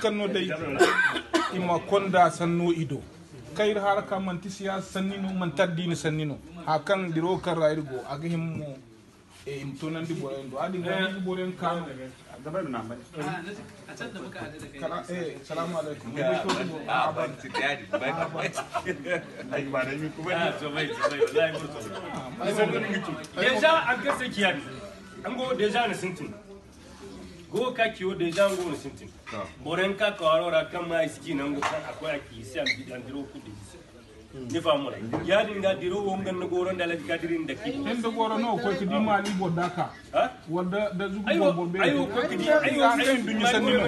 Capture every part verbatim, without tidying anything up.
Kaŋ no day i ma konda sanno i do. Kaŋ iri haraka manti siyaasa sanni no, manti addiini sanni no. Haya kaŋ dirawo kaŋ ra iri go, a ga hima mo, eh, i ma toonandi borey do. A din ga, eh, ni ga boroyaŋ kaanu. Kala, eh, salaamu alaykum. Déjà, a ga se ci yaadin. An go déjà na sintin. Go ka ci wo déjà, an go na sintin. Boroyaŋ ka kawaro ra kaŋ ma i si ci nango kaŋ a koy a ci i se, an dirawo kulu da i se. Ni faham wala? Yaadin ga dirawo nga na goro nda Alhaji Kadiri nda ki. Ken da goro no koy ka di Mali boro da ka. Ha? Wala da zugu boro boro be. Ayo koy ka di, ayo, ayo dunya sanni no.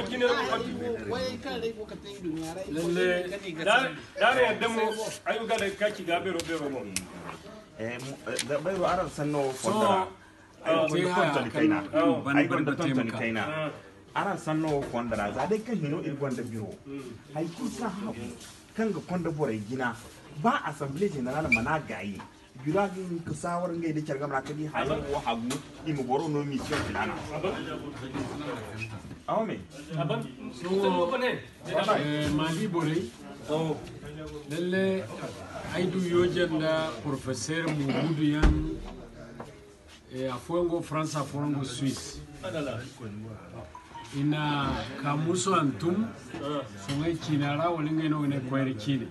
Lalle. Da, da yadda mo, ayo ga da ka ci ga bero bero mo. Eh, mo, eh, ga bero aran sanno fondara. Ay gonda tontoni kayna. Ay gonda tontoni kayna. Araŋ sanno wo fonda ra, za day kaŋ hino iri gonda biro. Hay kulu kaŋ hagu, kaŋ ga konda borey jina, ba Assemblée Générale mana gaayi. Biro a ga hin ka saawar ngey da care game ra ka di hayo wo hagu, i ma boro no mission filaana. Awa me. Sohõ, eh, Mali borey, lalle ay du Yojan nda Professeur Mohamoudou yaŋ. Eh, afooyaŋ go France, afooyaŋ go Suisse. I na kaamuusu hantum soŋay ciina ra, wala ngey no ga ne koyra ciine.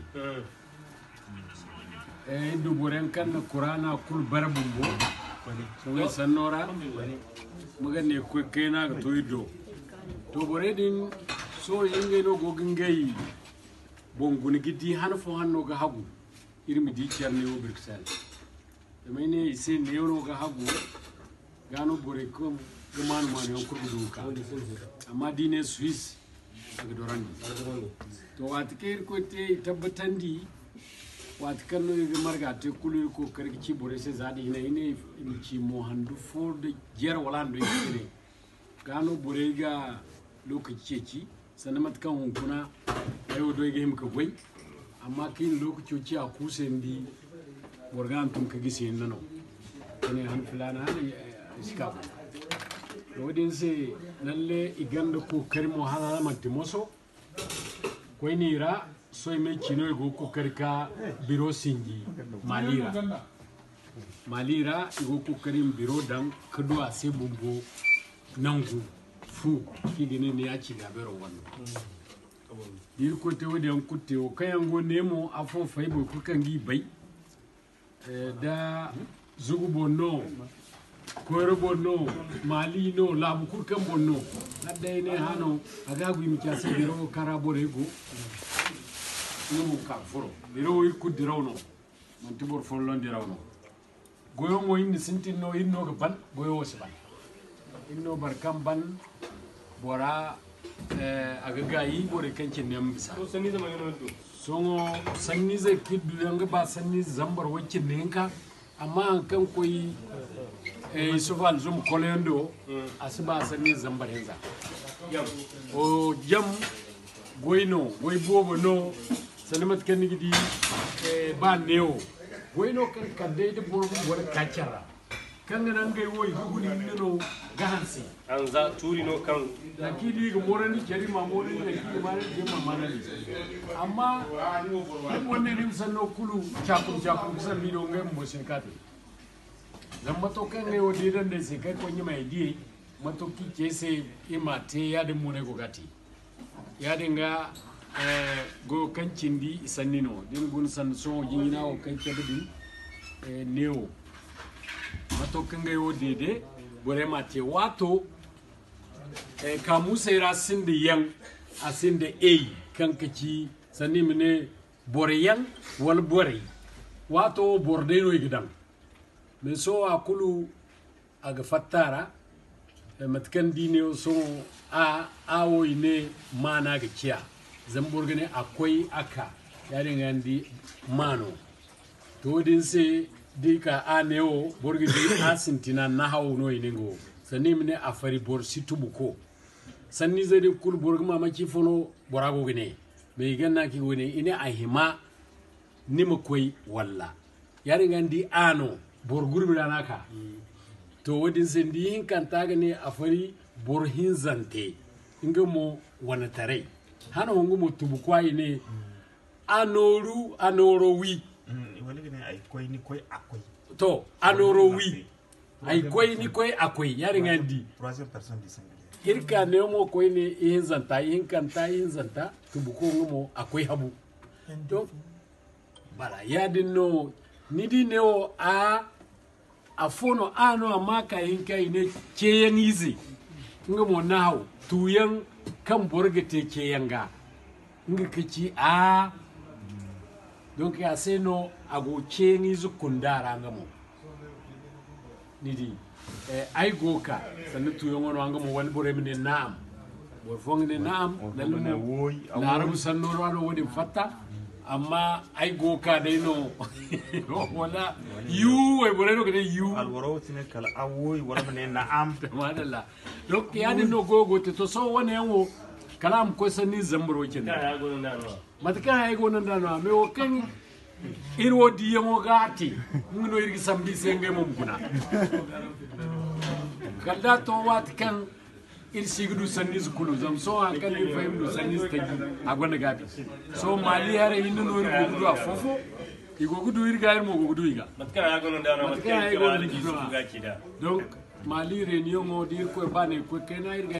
Eh, iri du boroyaŋ kaŋ na Kuraana kulu bare bumbo soŋay sanno ra, ma ga ne koy kayna ga to iri do. To, borey din, sohõ ngey no go ga ngey boŋ guna ga di han fo hanno ga hagu, iri ma di care neewo Bruxelles. Zama ay ne i se neewo no ga hagu, ga no borey kaŋ ga maanu-maanu yaŋ kulu ga du ga ka. Amma da i ne Suisse, a ga dorandi. To, waati kaŋ Irkoy te i tabbatandi, waati kaŋ no iri ga marga te kulu, iri kookari ga ci borey se za da hina, i ne i ma ci mo handu fo da jere wala handu hinka ne. Ga no borey ga lokaci ceeci, sanda mate kaŋ hunkuna hayo do i ga hima ka goy, amma kaŋ i na lokaco ci a kuusandi, boro ga hantum ka gisi hinne no. Ka ne han filaana, han, eh, eh, si ka goy. To, wo-din se, lalle, i gonda kookari mo, hala, hala manti moso. Koyne ra, sohõ me cino i go ga kookari ka biro sinji Mali ra. Mali ra, i go ga kookari ma biro daŋ ka du a se bumbo nangu fu, kaŋ i ga ne, ne ya ci gaabero wane. Da Irkoy te wo-din yaŋ kulu te wo, kaŋ yaŋ go ne mo, afo fay, boro kulu kaŋ g'i bay. Eh, da Zugu boŋ no, Koyra boŋ no, Mali no, laabu kulu kaŋ boŋ no. Hala day ne hano, a ga hagu i ma ci a se dirawo kaŋ ra borey go. Nga mo ka furo. Dirawo iri kulu diraw no. Manti boro folloŋ diraw no. Goyo mo iri na sintin no, iri no ga ban, goyo wo si ban. Iri no boro kaŋ ban, bora, eh, a ga gaayi borey kaŋ cine yaŋ ma bisa. Sohõ, sanniizey kaŋ iri du yaŋ ga ba sanniize zambar way cindi hinka, amma haŋ kaŋ koy, eh, Yusuf Alzum koloyaŋ do, a si ba sanniize zambar hinza. O, jam, goy no, goy boobo no, sanda mate kaŋ ni ga di, eh, ba neewo. Goy no kaŋ kala day da boro bumbo na ka care ra. Kaŋ ga naŋ ngey wo, i ga guna hinne no ga hanse. Hanza tuuri no kaŋ. Nangu kaŋ i di i ga moorandi care, i ma moorandi, nangu kaŋ i ga maanandi care, i ma maanandi. Amma, ni mo ne ni ma sanno kulu caakum-caakum ga sambu i do, ngey bumbo si hin ka te. Zama mato kaŋ ngey wo deedandey se, kaŋ ay koy ɲumay diyey, mato kaŋ i ce ay se, i m'a te, yaadin mo no ay go ga a te. Yaadin ga, eh, goyo kaŋ cindi i sanni no. Da ni guna sanda sohõ jinjina wo kaŋ cabe din, eh, neewo. Mato kaŋ ngey wo deede, borey m'a te. Waato, eh, kaamuusey ra sinda yaŋ, a sinda ey, kaŋ ka ci, sanda i ma ne, boroyaŋ wala borey. Waato wo boro day no i ga daŋ. Mais sohõ a kulu a ga fatta a ra, eh, mate kaŋ da i ne wo sohõ a, a wo i ne maana ga ciya. Zama boro ga ne a koy, a ka. Yaadin ga ni di maano. To, wo-din se, da i ka a ne wo, boro ga di a sintina nahawu no i ne nga wo. Sanda i ma ne a fari boro si tubu ko. Sanniizey din kulu boro ga maamaaci ifo no bora go ga ne. Mais i ga naŋ kaŋ i go ga ne, i ne a hima ni ma koy walla. Yaadin ga ni di a no, boro gurbi ra no a ka. To, wo-din se ni di hinkanta ga ne a fari boro hinzante, nga mo wane taray. Hano nga mo tubu kwaay ne, a nooru, a nooro wi. Mm, wala ga ne, ay koy, ni koy, a koy. To, a nooro wi. Ay koy, ni koy, a koy. Ya-din ga ni di. Troisième personne du singulier. Iri ka ne mo koy ne, ihinzanta, ihinkanta, ihinzanta, tubu ko nga mo, a koy habu. Donc, voilà, ya-din no, ni di ne wo, a, afo no, a no, amma ka hinka i ne ceeyaŋ ize. Nga mo nahaw, tuuyaŋ kaŋ boro ga te ceeyaŋ ga. Nga ka ci a. Donc, ya se no a go ceeyaŋ ize kunda ra nga mo. Ni di, eh, ay go ka, sanda tuuyaŋo no, nga mo wala borey ma ne na'am. Boro fo ga ne na'am, wala mo, laarabu sanno ra no wo-din fatta, amma ay go ka day no. Wala yu, wayborey no ga ne yu. Alboro wo si ne kala a woy, wala ma ne na'am. Madalla. Donc, ya-din no goyo go te, to, sohõ wane yaŋ wo, kala a ma koy sanni zambaro cindi. Mate kaŋ ay go no nd'a no, a me wo kaŋ iri wo diyaŋo ga a te, nga no iri ga sambu i se, ngey mo ma guna. Kala da to, waati kaŋ iri si ga du sanniize kulu, zama sohõ hari kaŋ iri faham du sanniize taji, a gonda gaabi. Sohõ Mali haray hinne no iri go ga du afo-fo, i go ga du iri ga, iri mo go ga du i ga. Mate kaŋ ay go no nd'a no, mate kaŋ ay go no nd'a no. Donc, Mali reunion wo, da Irkoy ba no, Irkoy kayna iri ga